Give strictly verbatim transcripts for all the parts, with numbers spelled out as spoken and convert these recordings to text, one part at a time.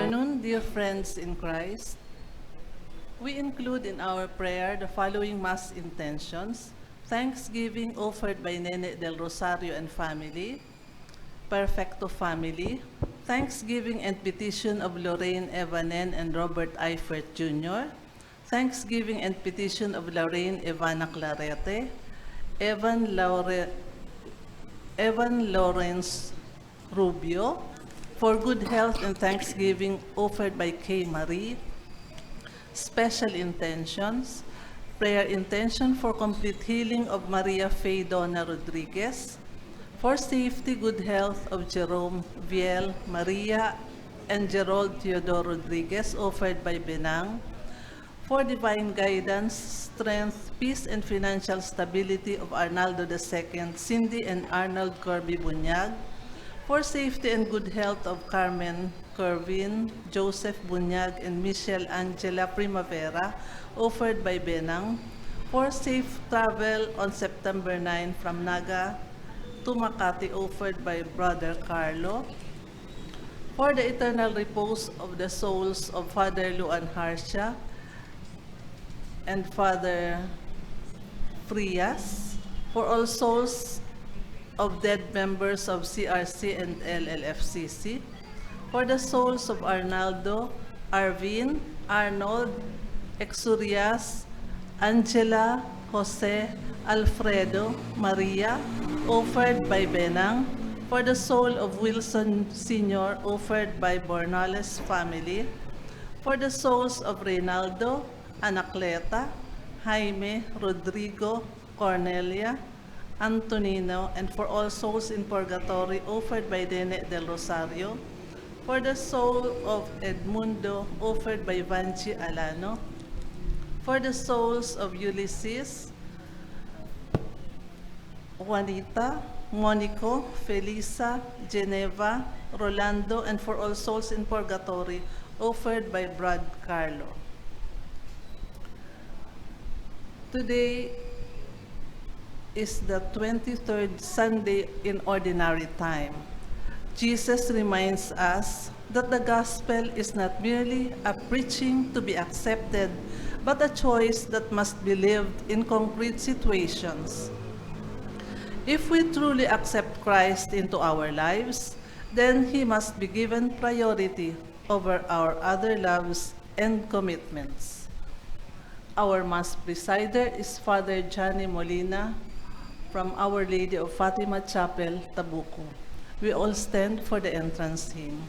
Noon, dear friends in Christ, we include in our prayer the following Mass intentions: thanksgiving offered by Nene Del Rosario and family, Perfecto family, thanksgiving and petition of Lorraine Evanen and Robert Eifert Junior, thanksgiving and petition of Lorraine Evana Clarete, Evan Laure-, Evan Lawrence Rubio, for good health and thanksgiving offered by Kay Marie. Special intentions. Prayer intention for complete healing of Maria Faye Donna Rodriguez. For safety, good health of Jerome Viel, Maria, and Gerald Theodore Rodriguez, offered by Benang. For divine guidance, strength, peace, and financial stability of Arnaldo the second, Cindy and Arnold Kirby Bunyag. For safety and good health of Carmen, Kervin, Joseph Bunyag, and Michelle Angela Primavera, offered by Benang. For safe travel on September nine from Naga to Makati, offered by Brother Carlo. For the eternal repose of the souls of Father Luan Harsha and Father Frias, for all souls of dead members of C R C and L L F C C, for the souls of Arnaldo, Arvin, Arnold, Exurias, Angela, Jose, Alfredo, Maria, offered by Benang, for the soul of Wilson Senior, offered by Bornales family, for the souls of Reynaldo, Anacleta, Jaime, Rodrigo, Cornelia, Antonino, and for all souls in purgatory, offered by Nene Del Rosario, for the soul of Edmundo, offered by Vanchi Alano, for the souls of Ulysses, Juanita, Monico, Felisa, Geneva, Rolando, and for all souls in purgatory, offered by Brad Carlo. Today is the twenty-third Sunday in Ordinary Time. Jesus reminds us that the gospel is not merely a preaching to be accepted, but a choice that must be lived in concrete situations. If we truly accept Christ into our lives, then He must be given priority over our other loves and commitments. Our Mass presider is Father Johnny Molina from Our Lady of Fatima Chapel, Tabuco. We all stand for the entrance hymn.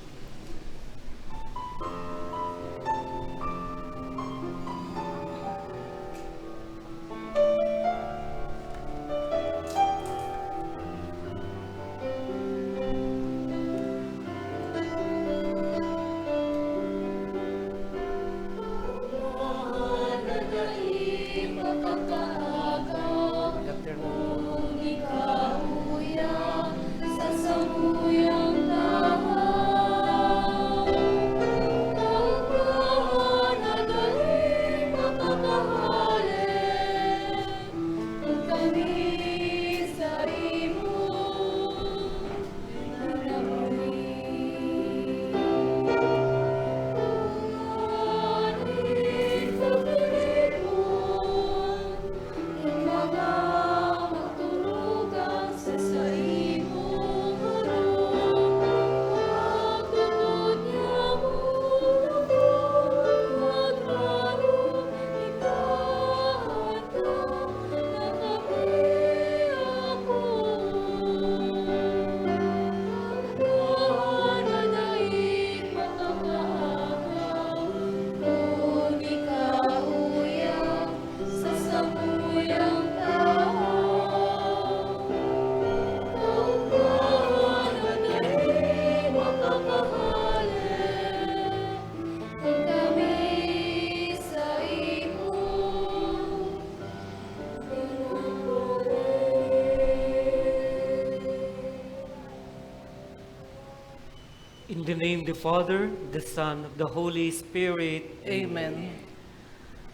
In the name of the Father, the Son, the Holy Spirit. Amen.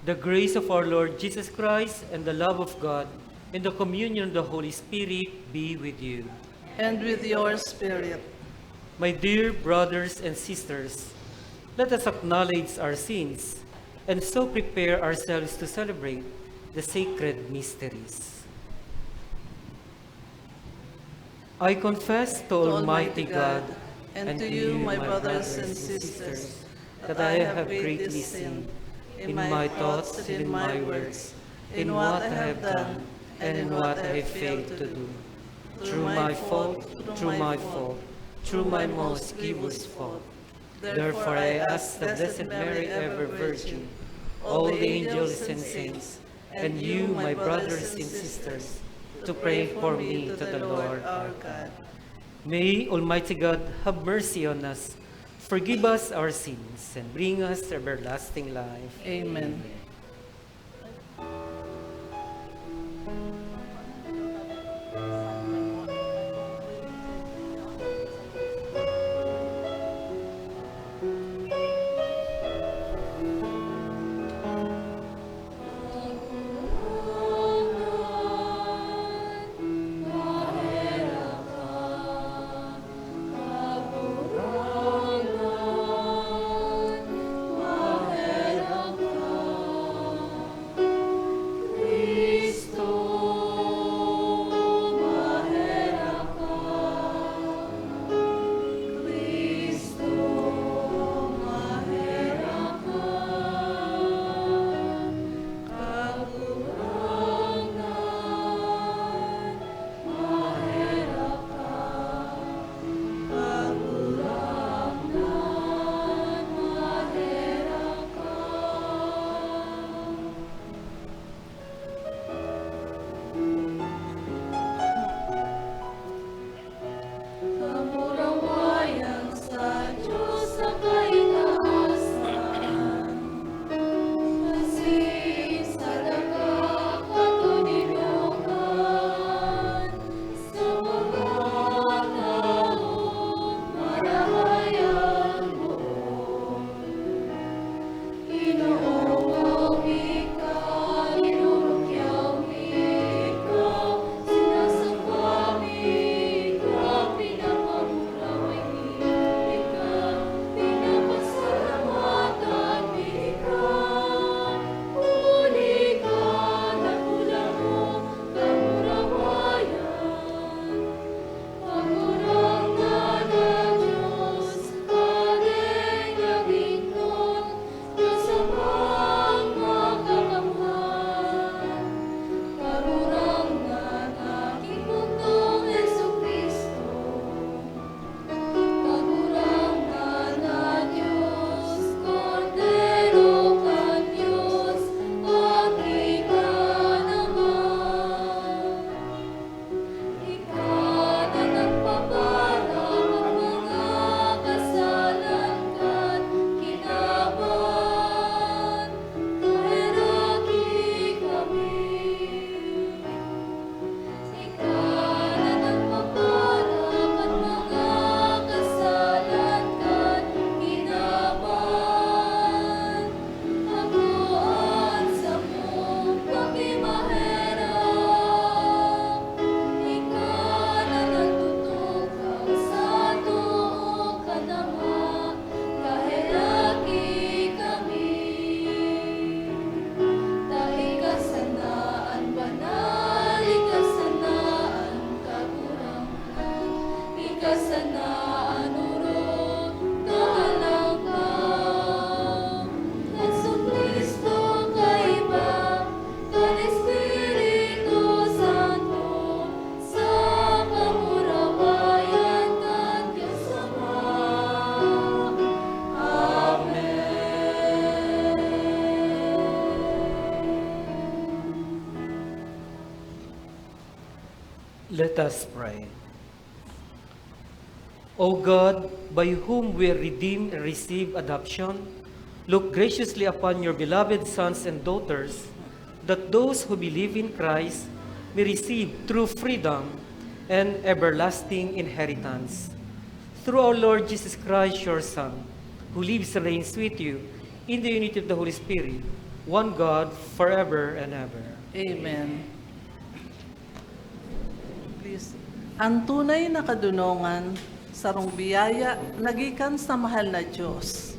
The grace of our Lord Jesus Christ and the love of God and the communion of the Holy Spirit be with you. And with your spirit. My dear brothers and sisters, Let us acknowledge our sins and so prepare ourselves to celebrate the sacred mysteries. I confess to Almighty God and to you, my brothers and sisters, that I have greatly sinned in my thoughts and in my words, in what I have done and in what I have failed to do. Through my fault, through my fault, through my most grievous fault. Therefore, I ask the Blessed Mary, ever Virgin, all the angels and saints, and you, my brothers and sisters, to pray for me to the Lord our God. May Almighty God have mercy on us, forgive us our sins, and bring us to everlasting life. Amen. Let us pray. O God, by whom we redeem and receive adoption, look graciously upon your beloved sons and daughters, that those who believe in Christ may receive true freedom and everlasting inheritance. Through our Lord Jesus Christ, your Son, who lives and reigns with you in the unity of the Holy Spirit, one God, forever and ever. Amen. Please. An tunay na kadonongan, sarong biyaya na gikan sa mahal na Dios.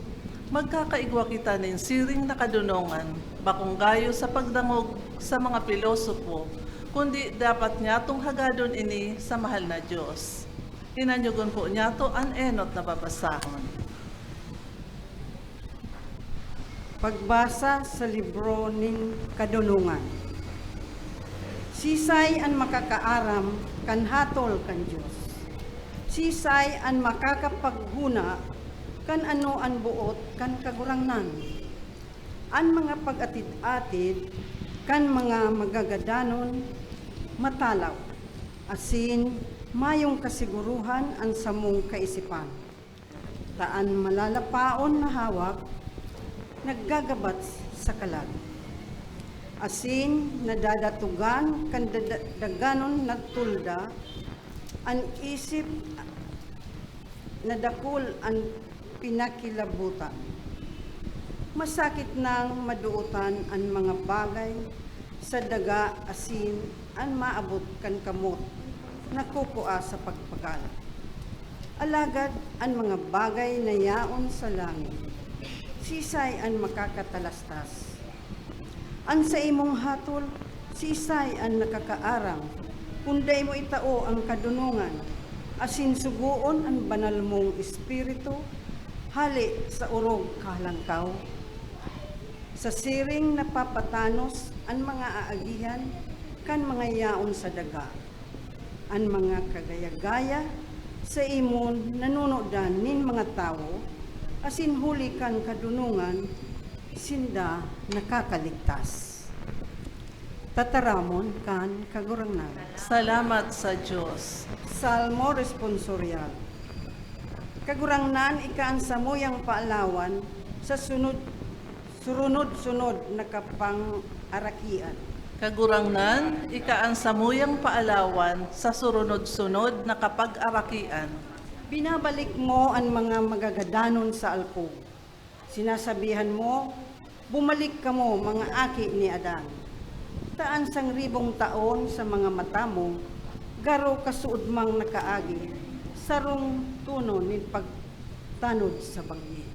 Magkakaigwa kita nin siring na kadunongan, bakong gayo sa pagdangog sa mga pilosopo, kundi dapat niyatong hagadon ini sa mahal na Diyos. Hinanyogon po niyato an enot na babasahon. Pagbasa sa libro nin kadunongan. Sisay an makakaaram kan hatol kan Dios? Sisay an makakapaghona kan ano an boot kan Kagurangnan? An mga pag-atid-atid kan mga magagadanon matalaw, asin mayong kasiguruhan an samong kaisipan. Ta an malalapaon na hawak naggagabat sa kalag, asin nadadatogan kan dada-, daganon na tolda. An isip na dakul an pinakilabotan. Masakit nang madootan an mga bagay sa daga asin an maabot kan kamot nakukua sa pagpagal. Alagad an mga bagay na yaon sa langit, sisay an makakatalastas? An saimong hatol, sisay an nakakaaram? Kun dai mo itao an kadunongan, asin sugoon an banal mong espiritu hale sa orog kahalangkaw, sa siring napapatanos an mga aagihan kan mga yaon sa daga. An mga kagaya-gaya sa imon nanunudan nin mga tawo, asin huli kan kadunongan sinda nakakaligtas. Tataramon kan Kagurangnan. Salamat sa Dios. Salmo Responsorial. Kagurangnan, ika an samuyang paalawan sa sunod, surunod-sunod na kapangarakian. Kagurangnan, ika an samuyang paalawan sa surunod-sunod na kapag-arakian. Binabalik mo an mga magagadanon sa alkog. Sinasabihan mo, "Bumalik kamo, mga aki ni Adan." Ta an sangribong taon sa mga mata mo, garo kasuodmang nakaagi, sarong tono nin pagtanod sa bagni.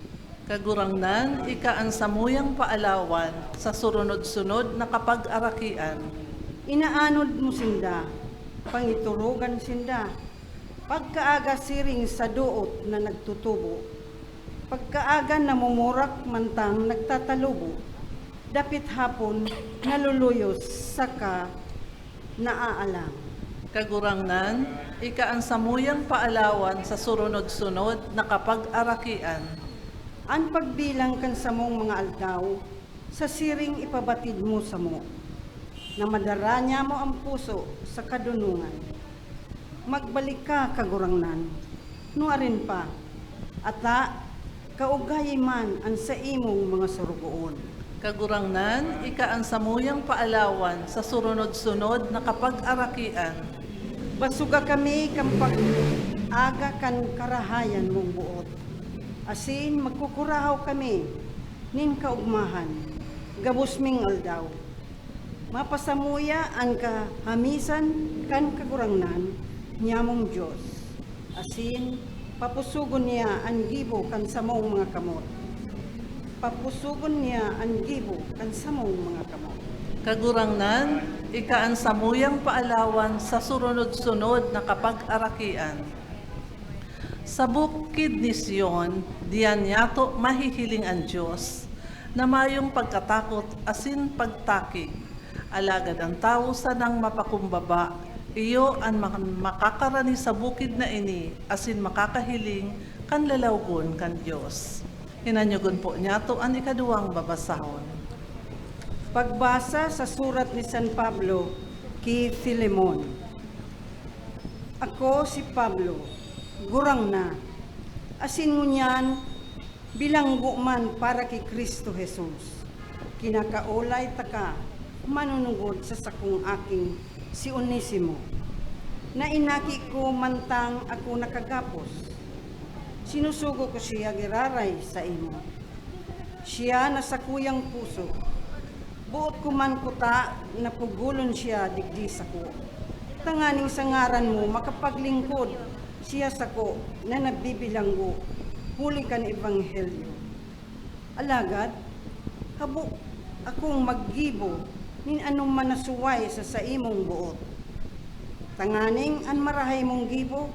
Kagurangnan, ika an samuyang paalawan sa surunod-sunod na kapag-arakian. Inaanod mo sinda, pangiturugan sinda. Pagkaaga siring sa doot na nagtutubo, pagkaaga namumurak mantang nagtatalubo, dapit hapon naluluyos saka naaalang. Kagurangnan, ika an samuyang paalawan sa surunod-sunod na kapag-arakian. An pagbilang kan samong mga aldaw sa siring ipabatid mo samo, na madara niamo an puso sa kadunongan. Magbalik ka, Kagurangnan, nuarin pa, ata kaugayi man an saimong mga sorogoon. Kagurangnan, ika an samuyang paalawan sa surunod-sunod na kapag-arakian. Basoga kami kan pag-aga kan karahayan mong boot, asin magkukurahaw kami nin kaogmahan gabos ming aldaw. Mapasamuya an kahamisan kan Kagurangnan nyamong Dios, asin papusogon niya an gibo kan samong mga kamot. Papusogon niya an gibo kan samong mga kamot. Kagurangnan, ika an samuyang paalawan sa surunod-sunod na kapag-arakian. Sa bukid ni Sion, diyan niyato mahihiling an Dios, na mayong pagkatakot asin pagtaki. Alagad an tawo sanang mapakumbaba, iyo an mak-, makakarani sa bukid na ini asin makakahiling kan lalawgon kan Dios. Hinanyogon po niyato an ikaduwang babasahon. Pagbasa sa surat ni San Pablo ki Filemon. Ako si Pablo, gurang na, asin ngunyan bilanggo man para ki Cristo Jesus. Kinakaolay taka manunungod sa sakong aking si Onesimo, na inaki ko mantang ako nakagapos. Sinusugo ko siya giraray saimo. Siya na sakuyang puso. Boot ko man kuta na pugolon siya digdi sako, tanganing sa ngaran mo makapaglingkod siya sako na nabibilanggo huli kan ebanghelyo. Alagad, habo akong maggibo nin anoman na suway sa saimong boot, tanganing an marahay mong gibo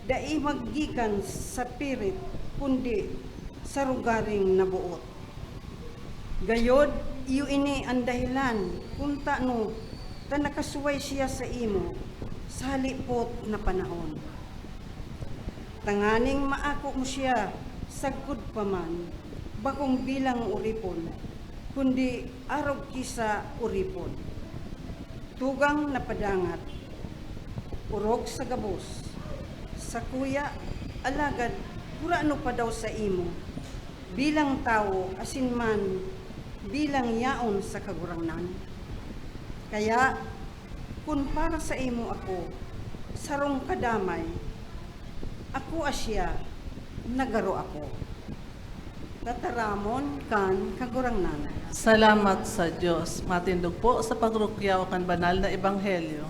dai maggikan sa pirit, kundi sa rugaring na boot. Gayod, iyo ini an dahelan kun tano ta nakasuway siya saimo sa halipot na panahon, tanganing maako mo siya sagkod pa man, bakong bilang oripon, kundi arog ki sa oripon, tugang na padangat, orog sa gabos, sakuya, alagad gurano pa daw saimo, bilang tawo asin man bilang yaon sa Kagurangnan? Kaya, kun para saimo ako, sarong kadamay, akoa siya na garo ako. Tataramon kan Kagurangnan. Salamat sa Dios. Matindog po sa pagrukyaw kan banal na ebanghelyo.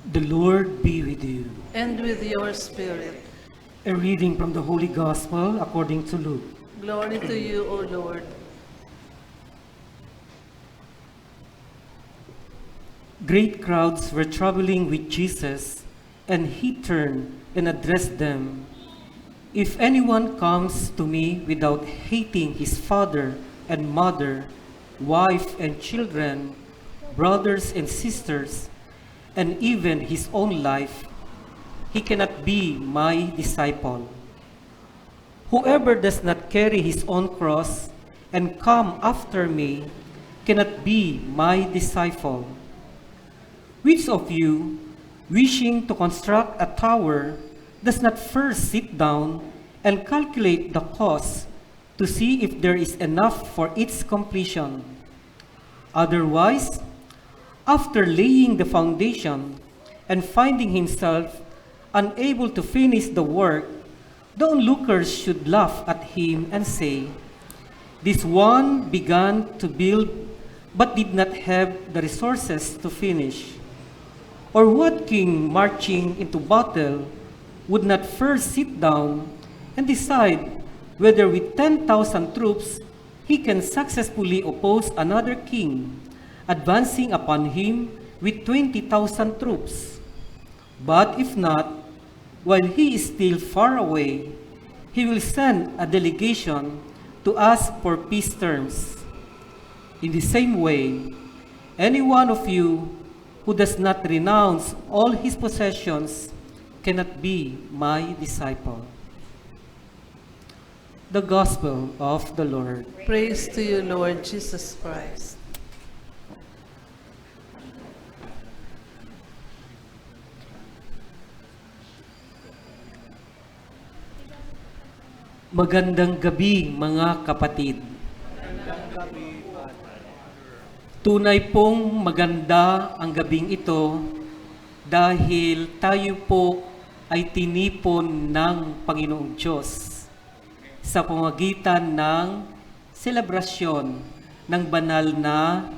The Lord be with you. And with your spirit. A reading from the Holy Gospel according to Luke. Glory to you, O Lord. Great crowds were traveling with Jesus, and he turned and addressed them, "If anyone comes to me without hating his father and mother, wife and children, brothers and sisters, and even his own life, he cannot be my disciple. Whoever does not carry his own cross and come after me cannot be my disciple. Which of you, wishing to construct a tower, does not first sit down and calculate the cost to see if there is enough for its completion? Otherwise, after laying the foundation and finding himself unable to finish the work, the onlookers should laugh at him and say, 'This one began to build but did not have the resources to finish.' Or what king marching into battle would not first sit down and decide whether with ten thousand troops he can successfully oppose another king advancing upon him with twenty thousand troops? But if not, while he is still far away, he will send a delegation to ask for peace terms. In the same way, any one of you who does not renounce all his possessions cannot be my disciple." The Gospel of the Lord. Praise to you, Lord Jesus Christ. Magandang gabi, mga kapatid. Tunay pong maganda ang gabing ito dahil tayo po ay tinipon ng Panginoong Diyos sa pamamagitan ng selebrasyon ng banal na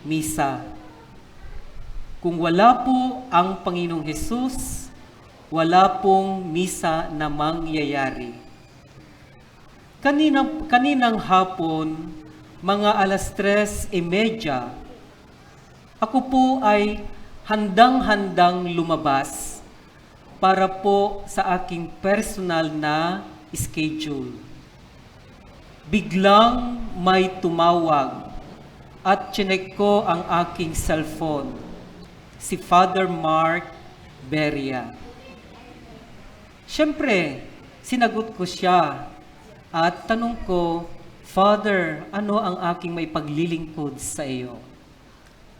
misa. Kung wala po ang Panginoong Hesus, wala pong misa na mangyayari. Kanina, kaninang hapon, mga alas tres y media, ako po ay handang-handang lumabas para po sa aking personal na schedule. Biglang may tumawag at chinek ko ang aking cellphone. si Father Mark Beria. Siyempre, sinagot ko siya at tanong ko, "Father, ano ang aking maipaglilingkod sa iyo?"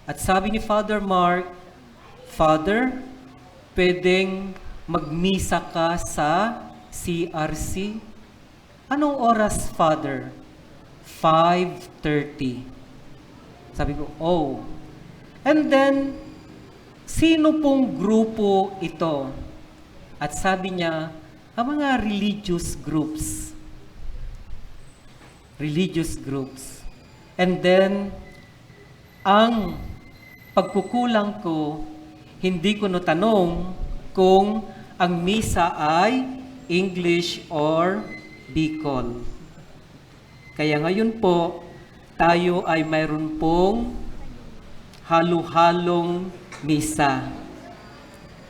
At sabi ni Father Mark, "Father, pwedeng magmisa ka sa C R C?" "Anong oras, Father?" "Five thirty." Sabi ko, "Oh." And then, "Sino pong grupo ito?" At sabi niya, "Ang mga religious groups." Religious groups. And then, ang pagkukulang ko, hindi ko natanong kung ang misa ay English or Bicol. Kaya ngayon po, tayo ay mayroon pong halo-halong misa.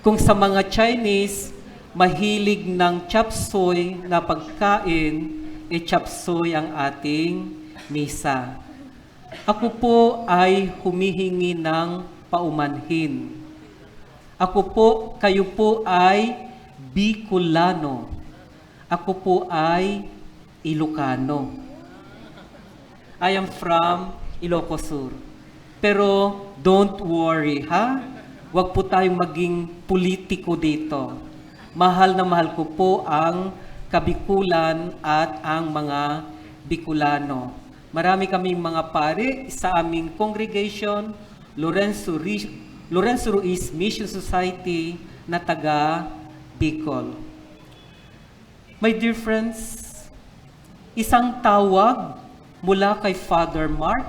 Kung sa mga Chinese, mahilig ng chop suey na pagkain, e chop suey ang ating misa. Ako po ay humihingi ng paumanhin. Ako po, kayo po ay Bicolano. Ako po ay Ilocano. I am from Ilocos Sur. Pero don't worry, ha? Huwag po tayong maging politiko dito. Mahal na mahal ko po ang Kabikulan at ang mga Bicolano. Marami kaming mga pari sa aming congregation, Lorenzo Ri-, Lorenzo Ruiz Mission Society na taga Bicol. My dear friends, isang tawag mula kay Father Mark,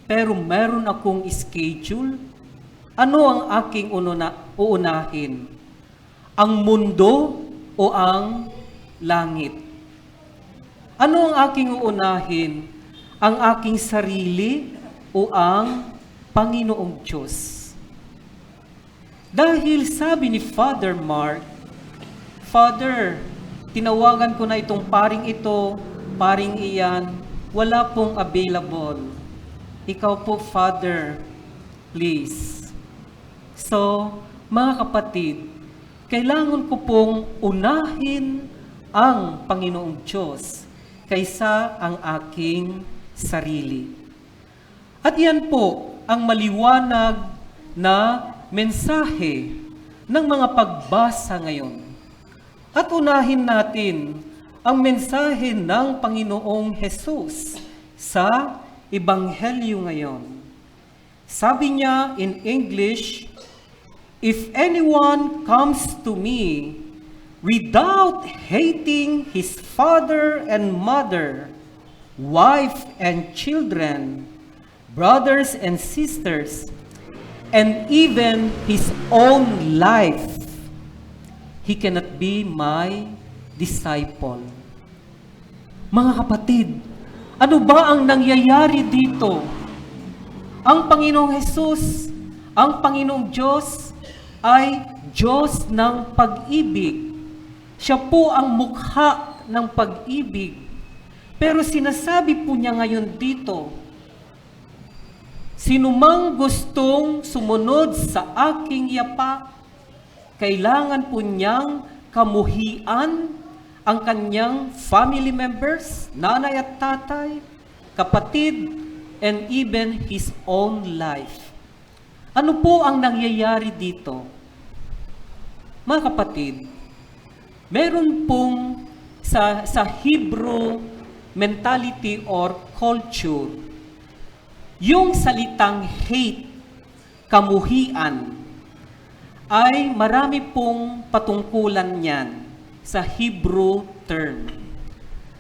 pero meron akong schedule. Ano ang aking ununa-, uunahin? Ang mundo o ang langit? Ano ang aking uunahin? Ang aking sarili o ang Panginoong Diyos? Dahil sabi ni Father Mark, "Father, tinawagan ko na itong paring ito, paring iyan, wala pong available. Ikaw po, Father, please." So, mga kapatid, kailangan ko pong unahin ang Panginoong Diyos kaysa ang aking sarili. At iyan po ang maliwanag na mensahe ng mga pagbasa ngayon. At unahin natin ang mensahe ng Panginoong Jesus sa Ebanghelyo ngayon. Sabi niya in English, "If anyone comes to me without hating his father and mother, wife and children, brothers and sisters, and even his own life, he cannot be my disciple." Mga kapatid, ano ba ang nangyayari dito? Ang Panginoong Jesus, ang Panginoong Diyos, ay Diyos ng pag-ibig. Siya po ang mukha ng pag-ibig. Pero sinasabi po niya ngayon dito, "Sinumang gustong sumunod sa aking yapa, kailangan po niyang kamuhian ang kanyang family members, nanay at tatay, kapatid, and even his own life." Ano po ang nangyayari dito? Mga kapatid, meron pong sa, sa Hebrew mentality or culture, yung salitang hate, kamuhian, ay marami pong patungkulan niyan sa Hebrew term.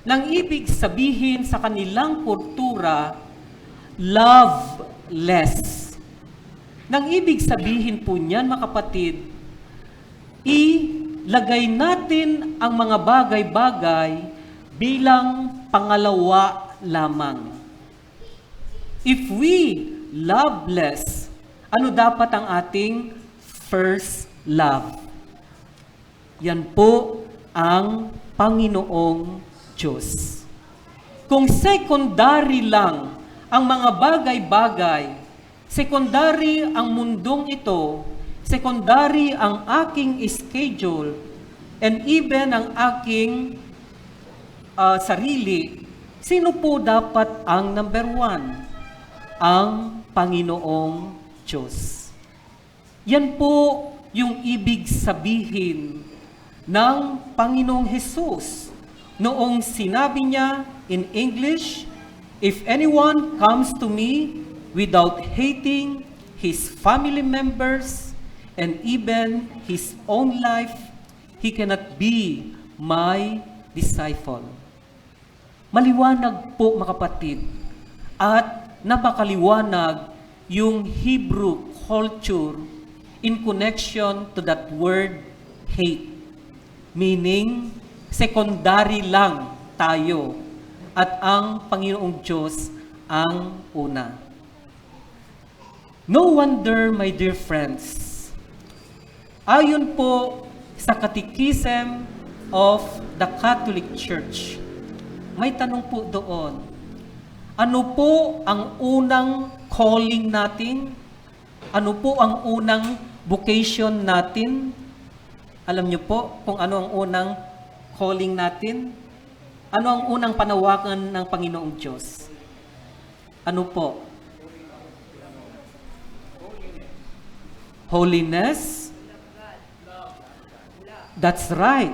Nang ibig sabihin sa kanilang kultura, loveless. Nang ibig sabihin po niyan, mga kapatid, ilagay natin ang mga bagay-bagay bilang pangalawa lamang. If we loveless, ano dapat ang ating first love? Yan po ang Panginoong Diyos. Kung secondary lang ang mga bagay-bagay, Secondary ang mundong ito, secondary ang aking schedule, and even ang aking, ah, sarili. Sino po dapat ang number one? Ang Panginoong Diyos. Yan po yung ibig sabihin ng Panginoong Jesus noong sinabi niya in English, "If anyone comes to me without hating his family members and even his own life, he cannot be my disciple." Maliwanag po, mga kapatid, at napakaliwanag yung Hebrew culture in connection to that word hate. Meaning, secondary lang tayo at ang Panginoong Diyos ang una. No wonder, my dear friends, ayon po sa Catechism of the Catholic Church, may tanong po doon, ano po ang unang calling natin? Ano po ang unang vocation natin? Alam niyo po kung ano ang unang calling natin? Ano ang unang panawagan ng Panginoong Diyos? Ano po? Holiness? That's right.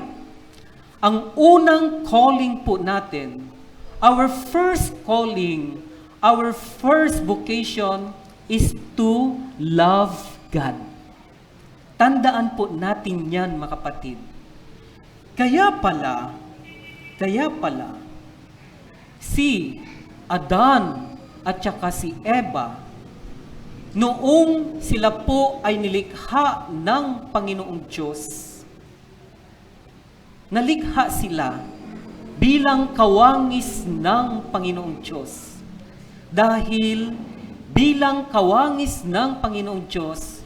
Ang unang calling po natin, our first calling, our first vocation is to love God. Tandaan po natin yan, mga kapatid. Kaya pala, kaya pala, si Adan at saka si Eva, noong sila po ay nilikha ng Panginoong Diyos, nalikha sila bilang kawangis ng Panginoong Diyos. Dahil bilang kawangis ng Panginoong Diyos,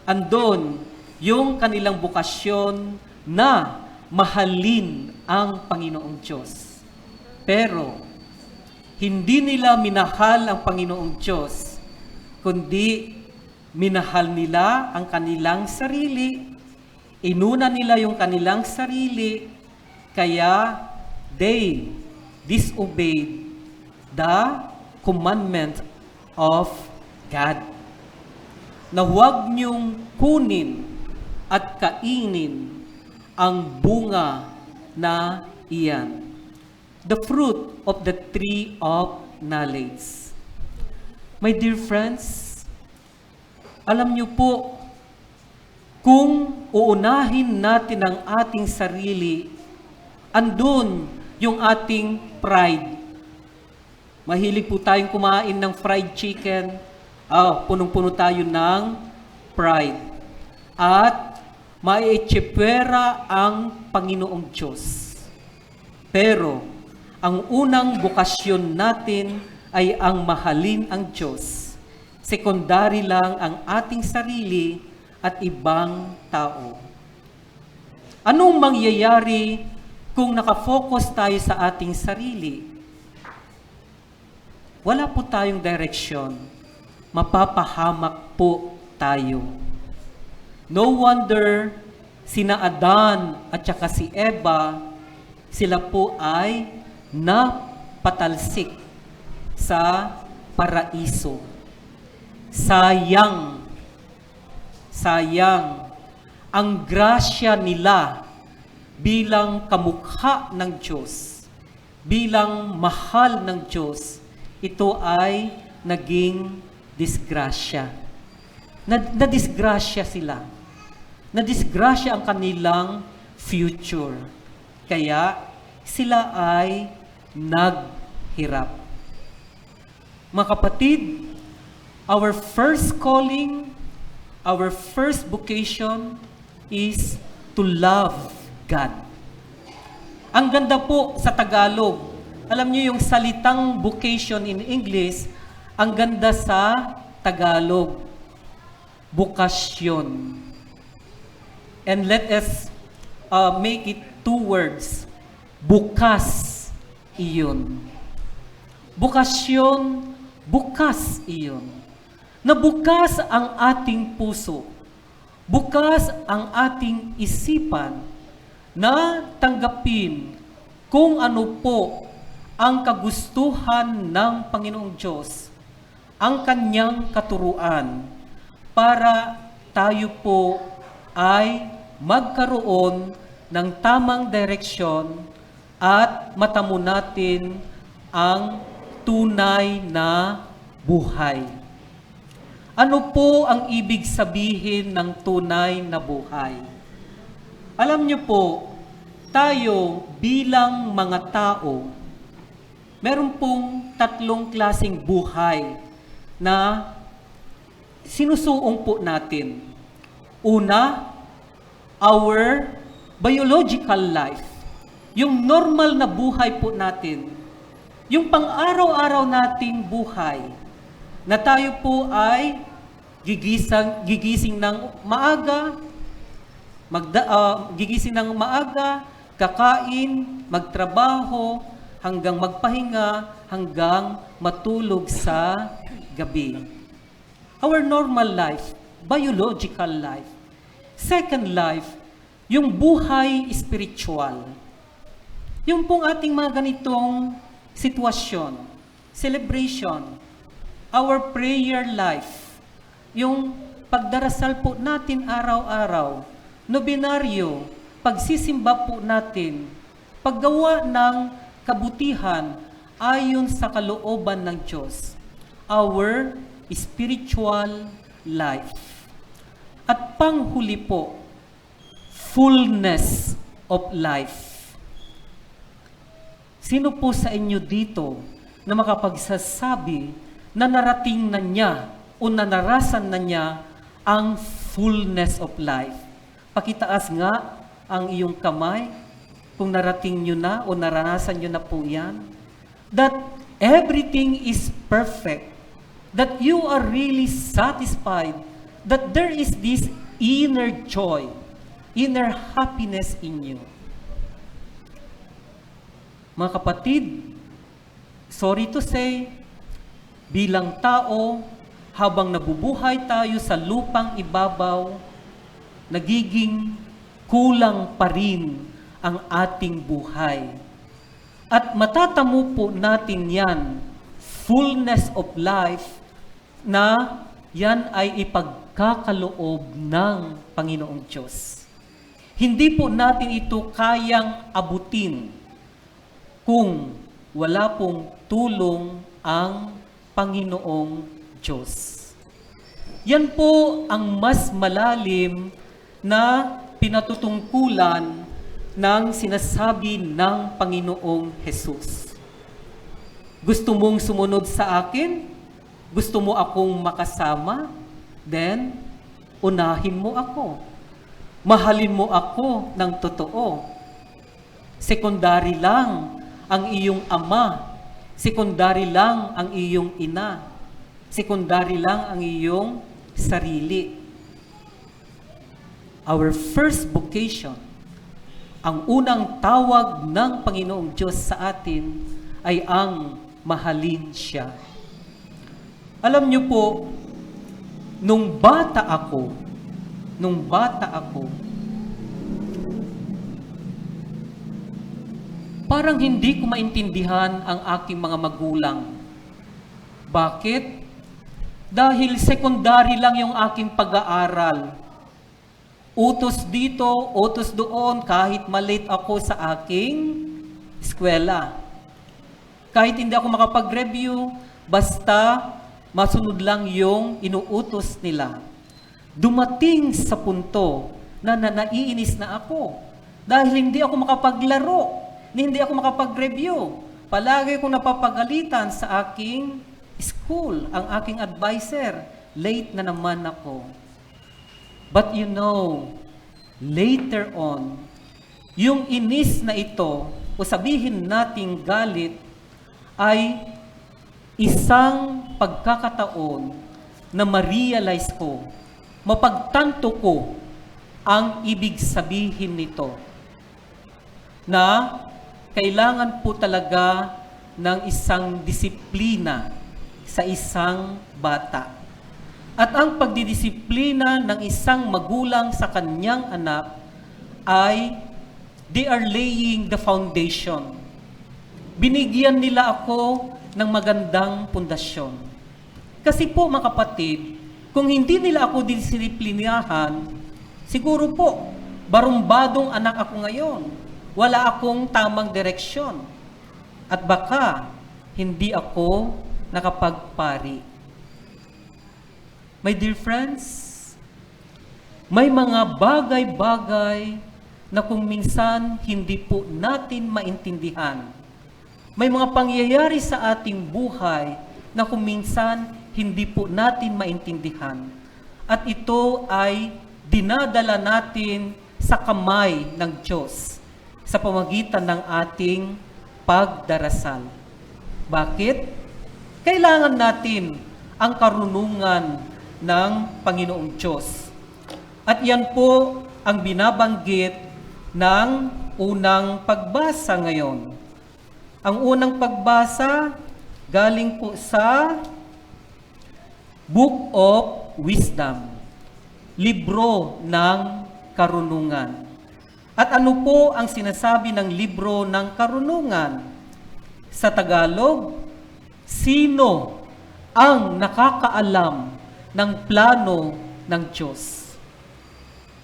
andon yung kanilang bukasyon na mahalin ang Panginoong Diyos. Pero, hindi nila minahal ang Panginoong Diyos, kundi minahal nila ang kanilang sarili, inuna nila yung kanilang sarili, kaya they disobeyed the commandment of God, na huwag niyong kunin at kainin ang bunga na iyan, the fruit of the tree of knowledge. My dear friends, alam niyo po, kung uunahin natin ang ating sarili, andun yung ating pride. Mahilig po tayong kumain ng fried chicken. Ah, punong-puno tayo ng pride. At maitsipwera ang Panginoong Diyos. Pero, ang unang bukasyon natin ay ang mahalin ang Diyos. Sekundari lang ang ating sarili at ibang tao. Anong mangyayari kung nakafocus tayo sa ating sarili? Wala po tayong direksyon. Mapapahamak po tayo. No wonder, sina Adan at saka si Eva, sila po ay napatalsik sa paraiso. Sayang, sayang ang grasya nila bilang kamukha ng Diyos, bilang mahal ng Diyos, ito ay naging disgrasya. Na, nadisgrasya sila. Nadisgrasya ang kanilang future. Kaya sila ay naghirap. Mga kapatid, our first calling, our first vocation is to love God. Ang ganda po sa Tagalog. Alam niyo yung salitang vocation in English, ang ganda sa Tagalog. Bukasyon. And let us, uh, make it two words. Bukas iyon. Bukasyon, bukas iyon. na bukas ang ating puso, bukas ang ating isipan na tanggapin kung ano po ang kagustuhan ng Panginoong Diyos, ang kanyang katuruan, para tayo po ay magkaroon ng tamang direksyon at matamo natin ang tunay na buhay. Ano po ang ibig sabihin ng tunay na buhay? Alam niyo po, tayo bilang mga tao, meron pong tatlong klaseng buhay na sinusuong po natin. Una, our biological life. Yung normal na buhay po natin. Yung pang-araw-araw nating buhay na tayo po ay gigisang, gigising ng maaga, magda, ah, gigising ng maaga, kakain, magtrabaho, hanggang magpahinga, hanggang matulog sa gabi. Our normal life, biological life. Second life, yung buhay spiritual. Yung pong ating mga ganitong sitwasyon, celebration, our prayer life, yung pagdarasal po natin araw-araw, nobenaryo, pagsisimba po natin, paggawa ng kabutihan ayon sa kalooban ng Diyos, our spiritual life. At panghuli po, fullness of life. Sino po sa inyo dito na makapagsasabi na narating na niya o nanarasan na niya ang fullness of life? Pakitaas nga ang iyong kamay kung narating niyo na o naranasan niyo na po yan. That everything is perfect, that you are really satisfied, that there is this inner joy, inner happiness in you. Mga kapatid, sorry to say, bilang tao, habang nabubuhay tayo sa lupang ibabaw, nagiging kulang pa rin ang ating buhay. At matatamo po natin yan, fullness of life, na yan ay ipagkakaloob ng Panginoong Diyos. Hindi po natin ito kayang abutin kung wala pong tulong ang Panginoong Diyos. Yan po ang mas malalim na pinatutungkulan ng sinasabi ng Panginoong Jesus. Gusto mong sumunod sa akin? Gusto mo akong makasama? Then, unahin mo ako. Mahalin mo ako ng totoo. Secondary lang ang iyong ama. Secondary lang ang iyong ina. Secondary lang ang iyong sarili. Our first vocation, ang unang tawag ng Panginoong Diyos sa atin ay ang mahalin siya. Alam niyo po, nung bata ako, nung bata ako, parang hindi ko maintindihan ang aking mga magulang. Bakit? Dahil secondary lang yung aking pag-aaral. Utos dito, utos doon, kahit ma-late ako sa aking eskwela. Kahit hindi ako makapag-review, basta masunod lang yung inuutos nila. Dumating sa punto na, na naiinis na ako dahil hindi ako makapaglaro, ni hindi ako makapag-review. Palagi kong napapagalitan sa aking school, ang aking adviser. Late na naman ako. But you know, later on, yung inis na ito, o sabihin nating galit, ay isang pagkakataon na ma-realize ko, mapagtanto ko ang ibig sabihin nito, na kailangan po talaga ng isang disiplina sa isang bata. At ang pagdidisiplina ng isang magulang sa kanyang anak ay they are laying the foundation. Binigyan nila ako ng magandang pundasyon. Kasi po, mga kapatid, kung hindi nila ako disiplinahan, siguro po, barumbadong anak ako ngayon. Wala akong tamang direksyon. At baka, hindi ako nakapagpari. My dear friends, may mga bagay-bagay na kung minsan hindi po natin maintindihan. May mga pangyayari sa ating buhay na kung minsan hindi po natin maintindihan. At ito ay dinadala natin sa kamay ng Diyos sa pamagitan ng ating pagdarasal. Bakit? Kailangan natin ang karunungan ng Panginoong Diyos. At yan po ang binabanggit ng unang pagbasa ngayon. Ang unang pagbasa galing po sa Book of Wisdom, Libro ng Karunungan. At ano po ang sinasabi ng Libro ng Karunungan? Sa Tagalog, sino ang nakakaalam ng plano ng Diyos?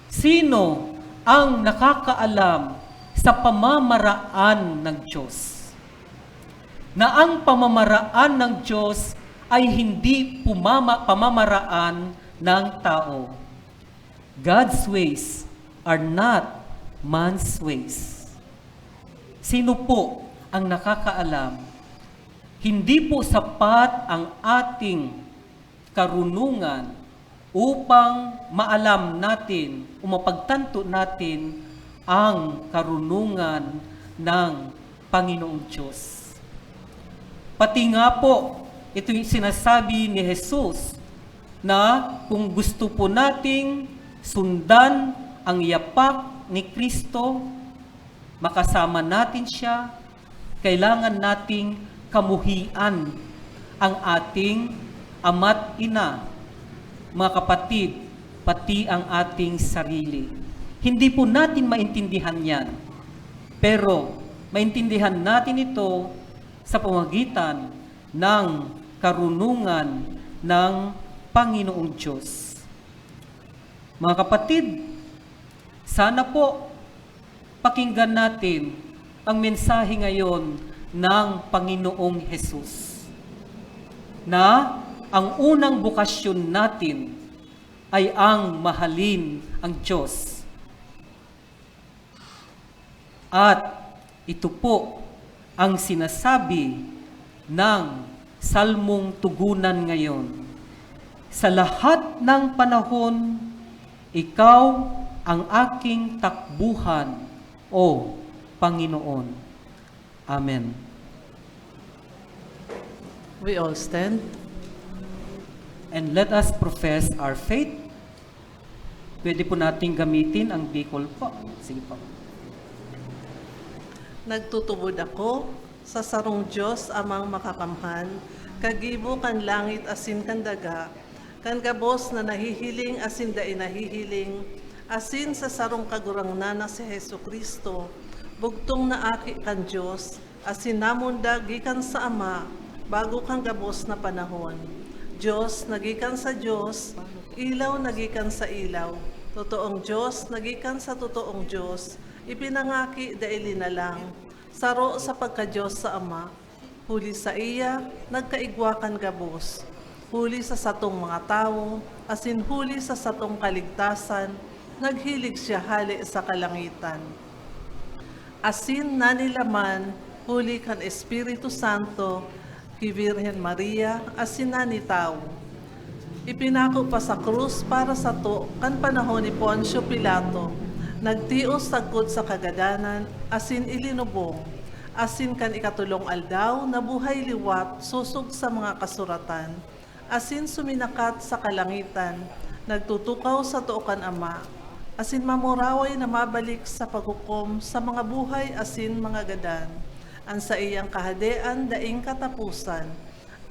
Sino ang nakakaalam sa pamamaraan ng Diyos? Na ang pamamaraan ng Diyos ay hindi pumama-, pamamaraan ng tao. God's ways are not man's ways. Sino po ang nakakaalam? Hindi po sapat ang ating karunungan upang maalam natin o mapagtanto natin ang karunungan ng Panginoong Diyos. Pati nga po, ito yung sinasabi ni Jesus na kung gusto po nating sundan ang yapak ni Kristo, makasama natin siya, kailangan nating kamuhian ang ating ama't ina, mga kapatid, pati ang ating sarili. Hindi po natin maintindihan yan. Pero maintindihan natin ito sa pamagitan ng karunungan ng Panginoong Diyos. Mga kapatid, sana po pakinggan natin ang mensahe ngayon ng Panginoong Jesus, na ang unang bokasyon natin ay ang mahalin ang Diyos. At ito po ang sinasabi ng Salmong Tugunan ngayon, "Sa lahat ng panahon, ikaw ang aking takbuhan, O Panginoon." Amen. We all stand. And let us profess our faith. Pwede po nating gamitin ang Bicol po. Sige po. Nagtutubod ako sa sarong Dios, Amang Makakamhan, kagibo kan langit asin kan daga, kan gabos na nahihiling asin dai nahihiling, asin sa sarong Kagurangnan na si Jesu-Cristo, bugtong na Aki kan Dios, asin namundag gikan sa Ama bago kan gabos na panahon. Dios na gikan sa Dios, ilaw na gikan sa ilaw, totoong Dios na gikan sa totoong Dios, ipinangaki, dai linalang, saro sa pagka-Dios sa Ama. Huli saiya, nagkaigwa kan gabos. Huli sa satong mga tawo, asin huli sa satong kaligtasan, naghilig siya hale sa kalangitan. Asin nanilaman huli kan Espiritu Santo ki Birhen Maria asin nanitawo. Ipinako pa sa krus para sato kan panahon ni Poncio Pilato, nagtios sagkod sa kagadanan asin ilinubong, asin kan ikatolong aldaw nabuhay liwat sosog sa mga kasuratan, asin suminakat sa kalangitan, nagtutukaw sa too kan Ama, asin mamuraway na mabalik sa paghukom sa mga buhay asin mga gadan. An saiyang kahadean daing kataposan,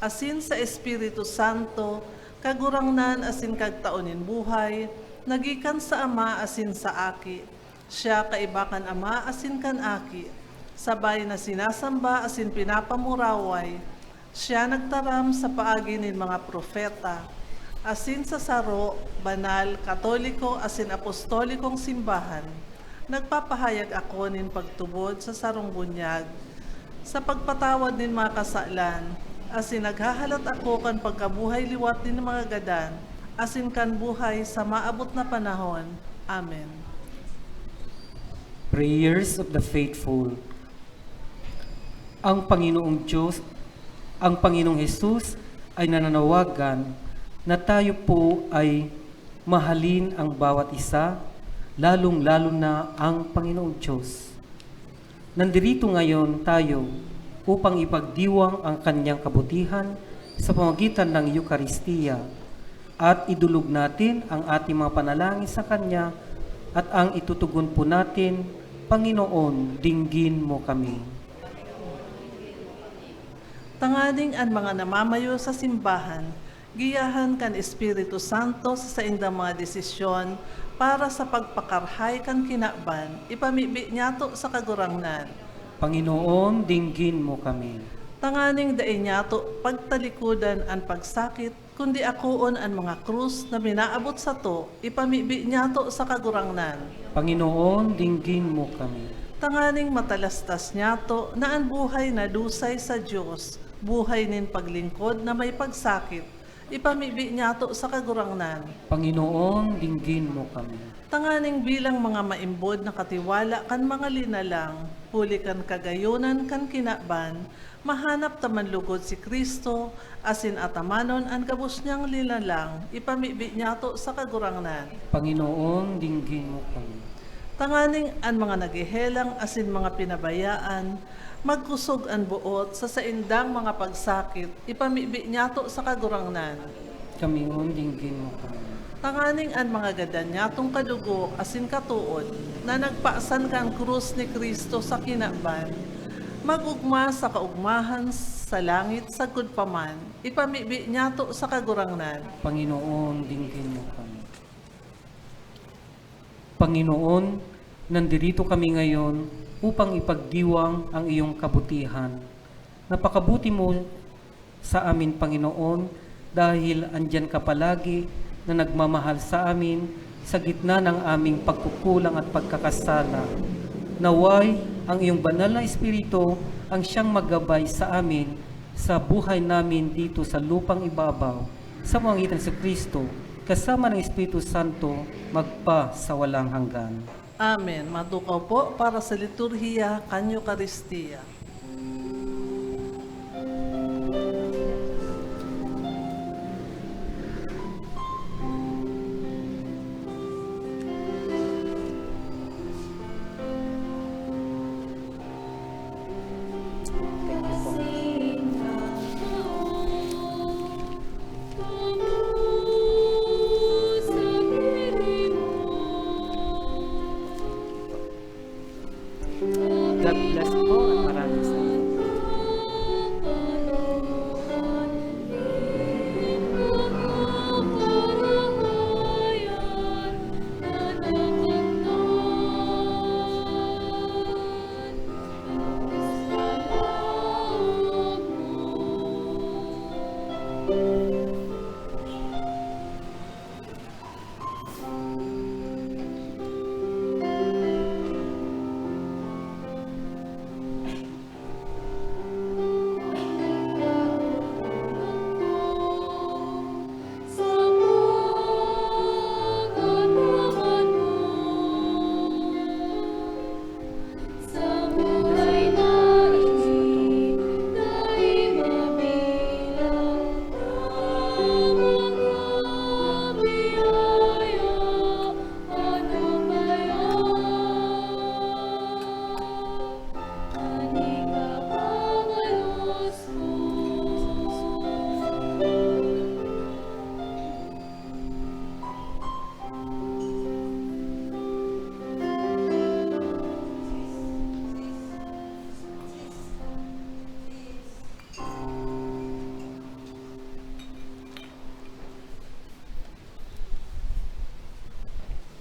asin sa Espiritu Santo, Kagurangnan asin Kagtao nin buhay, nagikan sa Ama asin sa Aki. Siya kaiba kan Ama asin kan Aki, sabay na sinasamba asin pinapamuraway. Siya nagtaram sa paagi nin mga propeta, asin sa saro, banal, katoliko asin apostolikong simbahan. Nagpapahayag ako nin pagtubod sa sarong bunyag, sa pagpatawad nin mga kasalan, asin naghahalat ako kan pagkabuhay liwat nin mga gadan, asin kan buhay sa maabot na panahon. Amen. Prayers of the Faithful. Ang Panginoong Diyos, ang Panginoong Hesus ay nananawagan na tayo po ay mahalin ang bawat isa, lalong-lalo na ang Panginoong Diyos. Nandirito ngayon tayo upang ipagdiwang ang kanyang kabutihan sa pamagitan ng Eukaristiya, at idulog natin ang ating mga panalangin sa Kanya at ang itutugon po natin, "Panginoon, dinggin mo kami." Tanganing an mga namamayo sa simbahan, giyahan kan Espiritu Santo sa saindang mga desisyon para sa pagpakarahay kan kinaban, ipamibi niyato sa Kagurangnan. Panginoon, dinggin mo kami. Tanganing dai niyato pagtalikodan an pagsakit, kundi akoon an mga krus na minaabot sato, ipamibi niyato sa Kagurangnan. Panginoon, dinggin mo kami. Tanganing matalastas niyato na an buhay na dusay sa Dios, buhay nin paglingkod na may pagsakit, ipamibi niyato sa Kagurangnan. Panginoon, dinggin mo kami. Tanganing bilang mga maimbod na katiwala kan mga linalang, huli kan kagayonan kan kinaban, mahanap ta man lugod si Cristo, asin atamanon an gabos niyang linalang, ipamibi niyato sa Kagurangnan. Panginoon, dinggin mo kami. Tanganing an mga naghehelang asin mga pinabayaan, magkusog an boot sa saindang mga pagsakit, ipamibi niyato sa Kagurangnan. Kami ngon, dinggin mo kami. Tanganing an mga gadan niyatong kadugo asin katood na nagpasan kan krus ni Cristo sa kinaban, mag-ogma sa kaogmahan sa langit sagkod pa man, ipamibi niyato sa Kagurangnan. Panginoon, dinggin mo kami. Panginoon, nandirito kami ngayon upang ipagdiwang ang iyong kabutihan. Napakabuti mo sa amin, Panginoon, dahil andiyan ka palagi na nagmamahal sa amin sa gitna ng aming pagkukulang at pagkakasala. Naway ang iyong banal na Espiritu ang siyang maggabay sa amin sa buhay namin dito sa lupang ibabaw, sa pamamagitan ni Jesu-Cristo, kasama ng Espiritu Santo, magpa sa walang hanggan. Amen. Matukaw po para sa liturhiya kan Eukaristia. God bless po at maraming salamat.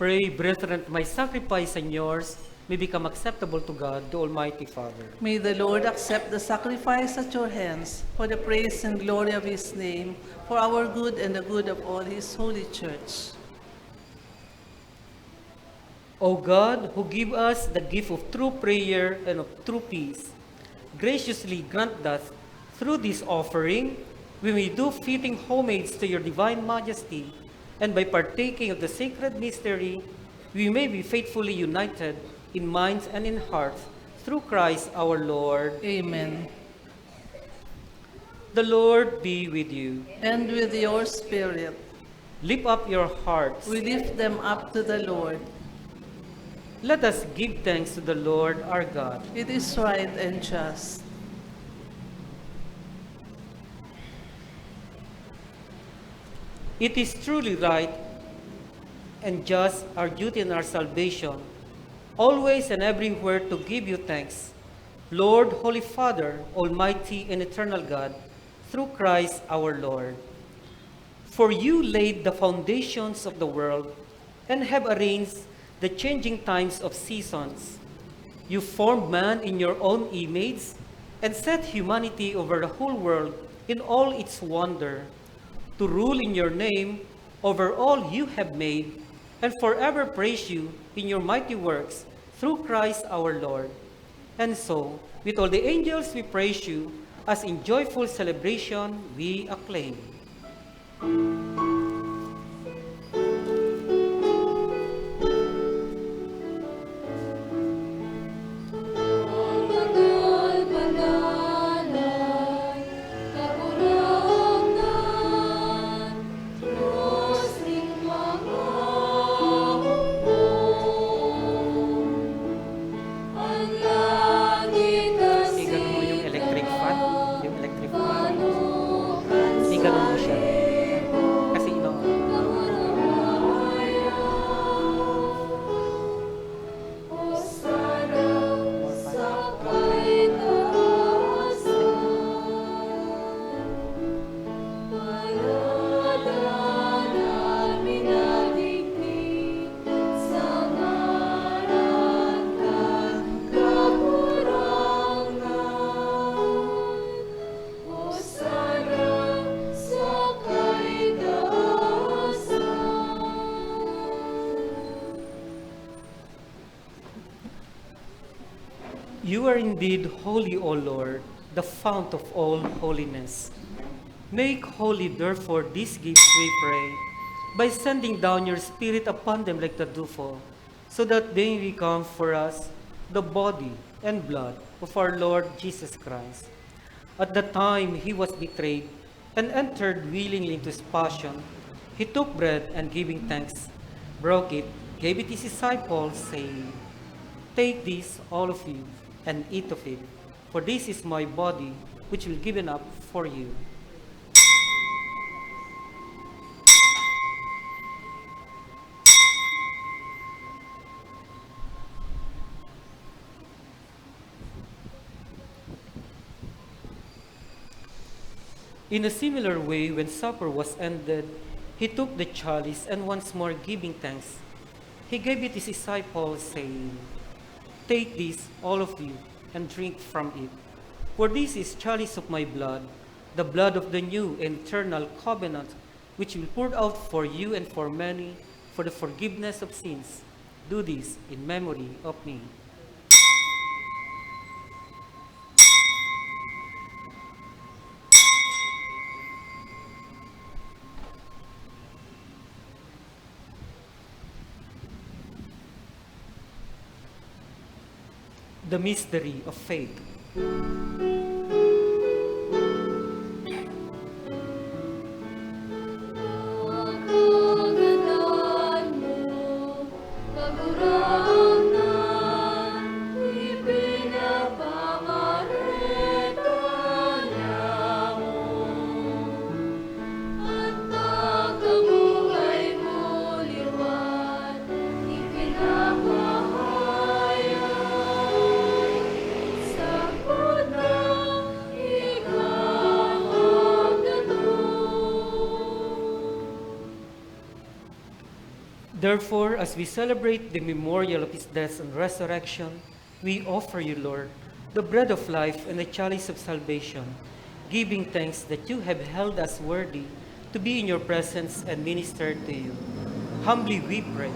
Pray, brethren, that my sacrifice and yours may become acceptable to God, the Almighty Father. May the Lord accept the sacrifice at your hands for the praise and glory of his name, for our good and the good of all his holy church. O God, who give us the gift of true prayer and of true peace, graciously grant that through this offering we may do fitting homage to your divine majesty, and by partaking of the sacred mystery, we may be faithfully united in minds and in hearts through Christ our Lord. Amen. The Lord be with you. And with your spirit. Lift up your hearts. We lift them up to the Lord. Let us give thanks to the Lord our God. It is right and just. It is truly right and just, our duty and our salvation, always and everywhere to give you thanks, Lord, Holy Father, Almighty and Eternal God, through Christ our Lord. For you laid the foundations of the world and have arranged the changing times of seasons. You formed man in your own image and set humanity over the whole world in all its wonder, to rule in your name over all you have made, and forever praise you in your mighty works through Christ our Lord. And so, with all the angels we praise you, as in joyful celebration we acclaim. Iganon mo yung electric fan, yung electric fan. Iganon mo siya. Kasi ino. You are indeed holy, O Lord, the fount of all holiness. Make holy, therefore, these gifts, we pray, by sending down your Spirit upon them like the dewfall, so that they become for us the body and blood of our Lord Jesus Christ. At the time he was betrayed and entered willingly into his passion, he took bread and, giving thanks, broke it, gave it his disciples, saying, "Take this, all of you, and eat of it, for this is my body, which will be given up for you." In a similar way, when supper was ended, he took the chalice and, once more giving thanks, he gave it his disciples, saying, "Take this, all of you, and drink from it. For this is chalice of my blood, the blood of the new and eternal covenant, which will be poured out for you and for many for the forgiveness of sins. Do this in memory of me." The mystery of faith. Therefore, as we celebrate the memorial of his death and resurrection, we offer you, Lord, the bread of life and the chalice of salvation, giving thanks that you have held us worthy to be in your presence and minister to you. Humbly we pray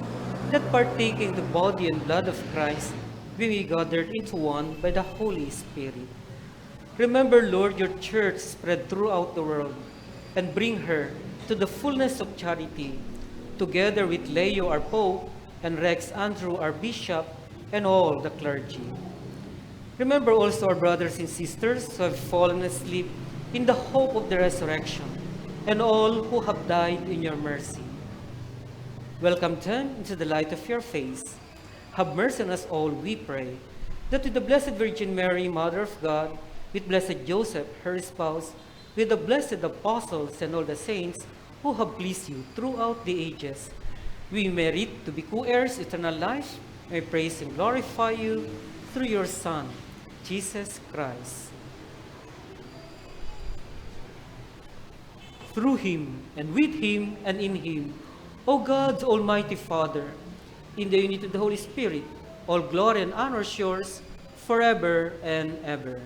that, partaking the body and blood of Christ, we may be gathered into one by the Holy Spirit. Remember, Lord, your church spread throughout the world, and bring her to the fullness of charity, together with Leo, our Pope, and Rex Andrew, our Bishop, and all the clergy. Remember also our brothers and sisters who have fallen asleep in the hope of the resurrection, and all who have died in your mercy. Welcome them into the light of your face. Have mercy on us all, we pray, that with the Blessed Virgin Mary, Mother of God, with Blessed Joseph, her spouse, with the blessed apostles and all the saints who have pleased you throughout the ages, we merit to be co-heirs eternal life, and praise and glorify you through your Son, Jesus Christ. Through him, and with him, and in him, O God, Almighty Father, in the unity of the Holy Spirit, all glory and honor is yours forever and ever.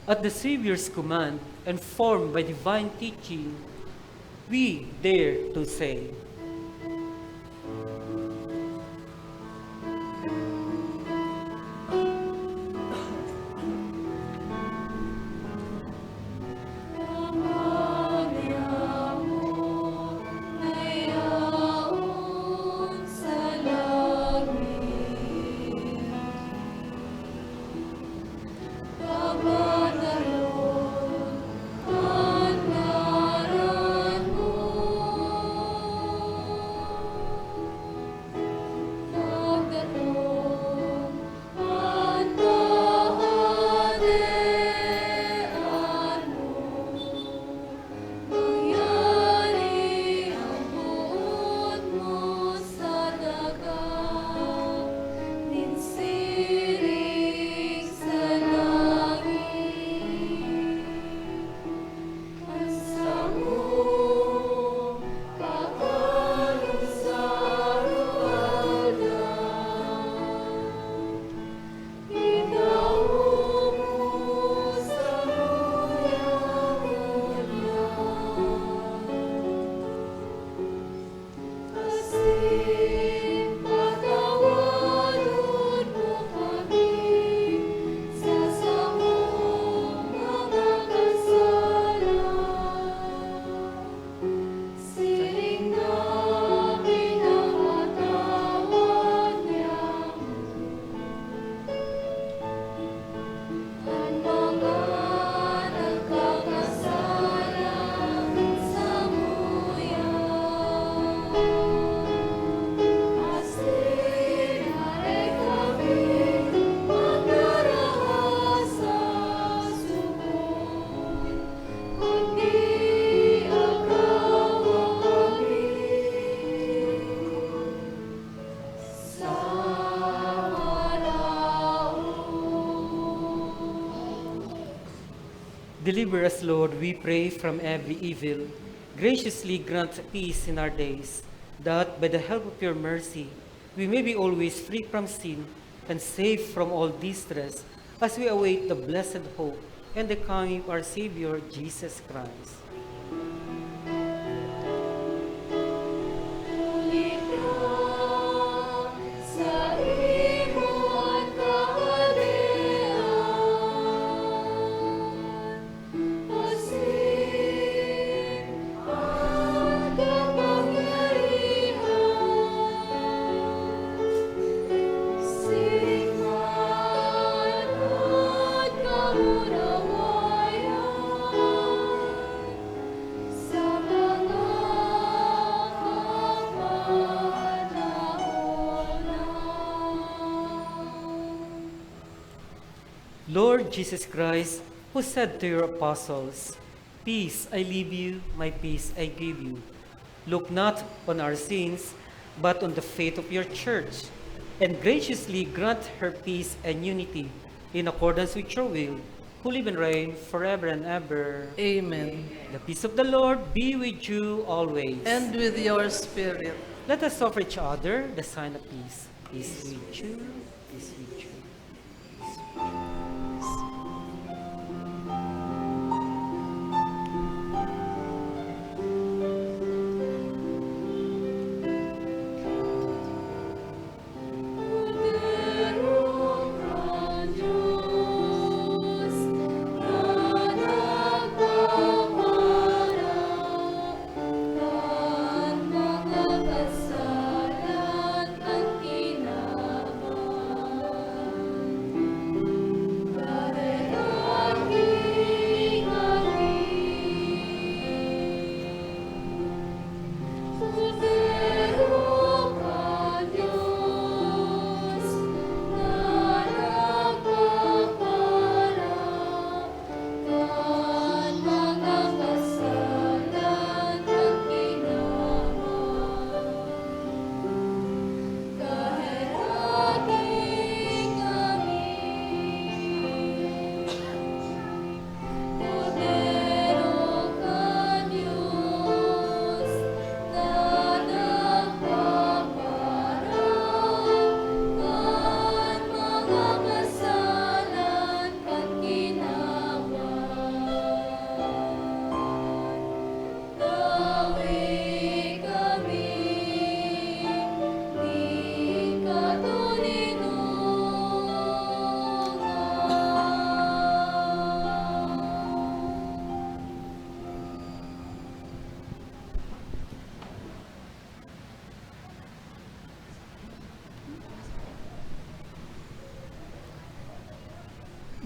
At the Savior's command, and formed by divine teaching, we dare to say, Deliver us, Lord, we pray, from every evil. Graciously grant peace in our days, that by the help of your mercy, we may be always free from sin and safe from all distress, as we await the blessed hope and the coming of our Savior, Jesus Christ. Lord Jesus Christ, who said to your apostles, "Peace I leave you, my peace I give you," look not on our sins, but on the faith of your church, and graciously grant her peace and unity in accordance with your will, who live and reign forever and ever. Amen. The peace of the Lord be with you always. And with your spirit. Let us offer each other the sign of peace. Peace with you. Peace with you.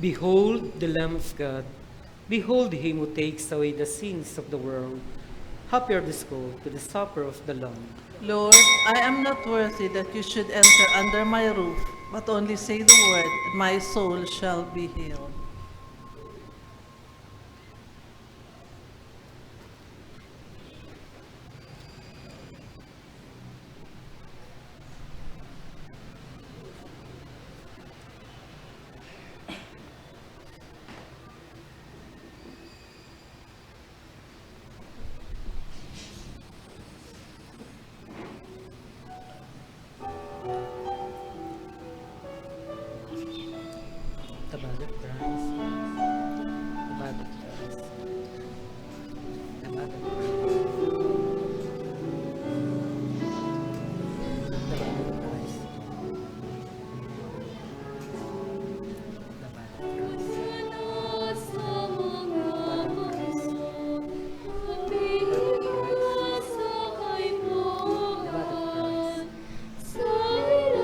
Behold the Lamb of God. Behold him who takes away the sins of the world. Happy are those called to the supper of the Lamb. Lord, I am not worthy that you should enter under my roof, but only say the word, and my soul shall be healed. The blood of Christ. The blood of Christ. The blood of Christ. The blood of Christ. The blood of Christ.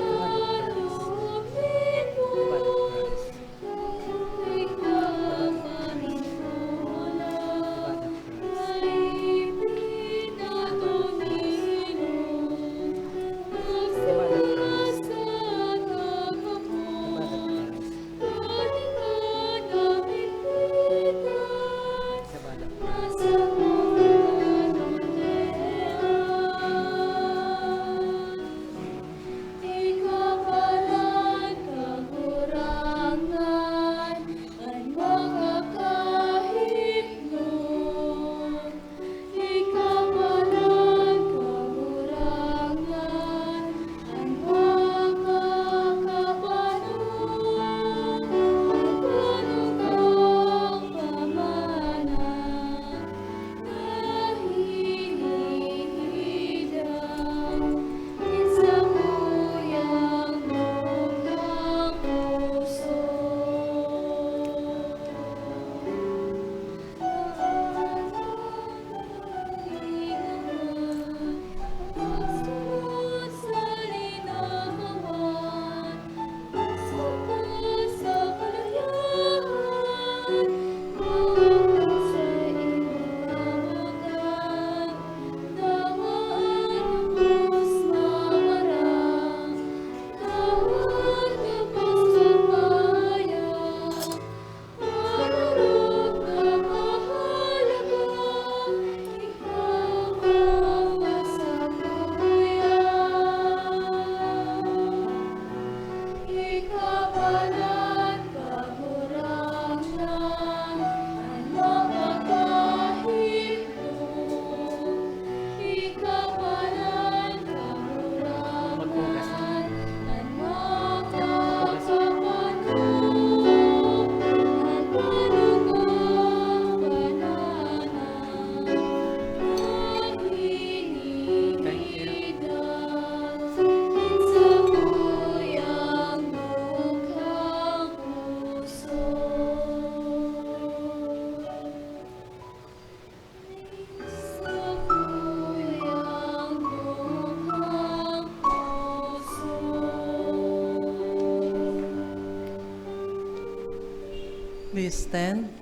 Please stand.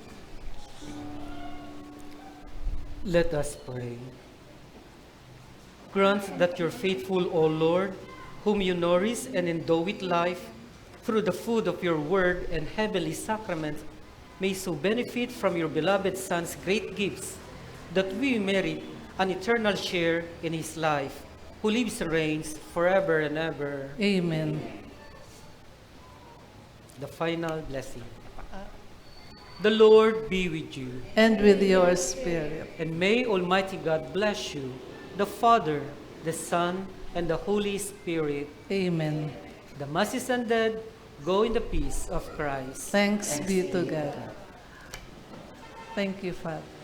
Let us pray. Grant that your faithful, O Lord, whom you nourish and endow with life through the food of your word and heavenly sacrament, may so benefit from your beloved Son's great gifts that we merit an eternal share in his life, who lives and reigns forever and ever. Amen. The final blessing. The Lord be with you. And with your spirit. And may Almighty God bless you, the Father, the Son, and the Holy Spirit. Amen. The Mass is ended. Go in the peace of Christ. Thanks be to God. Thank you, Father.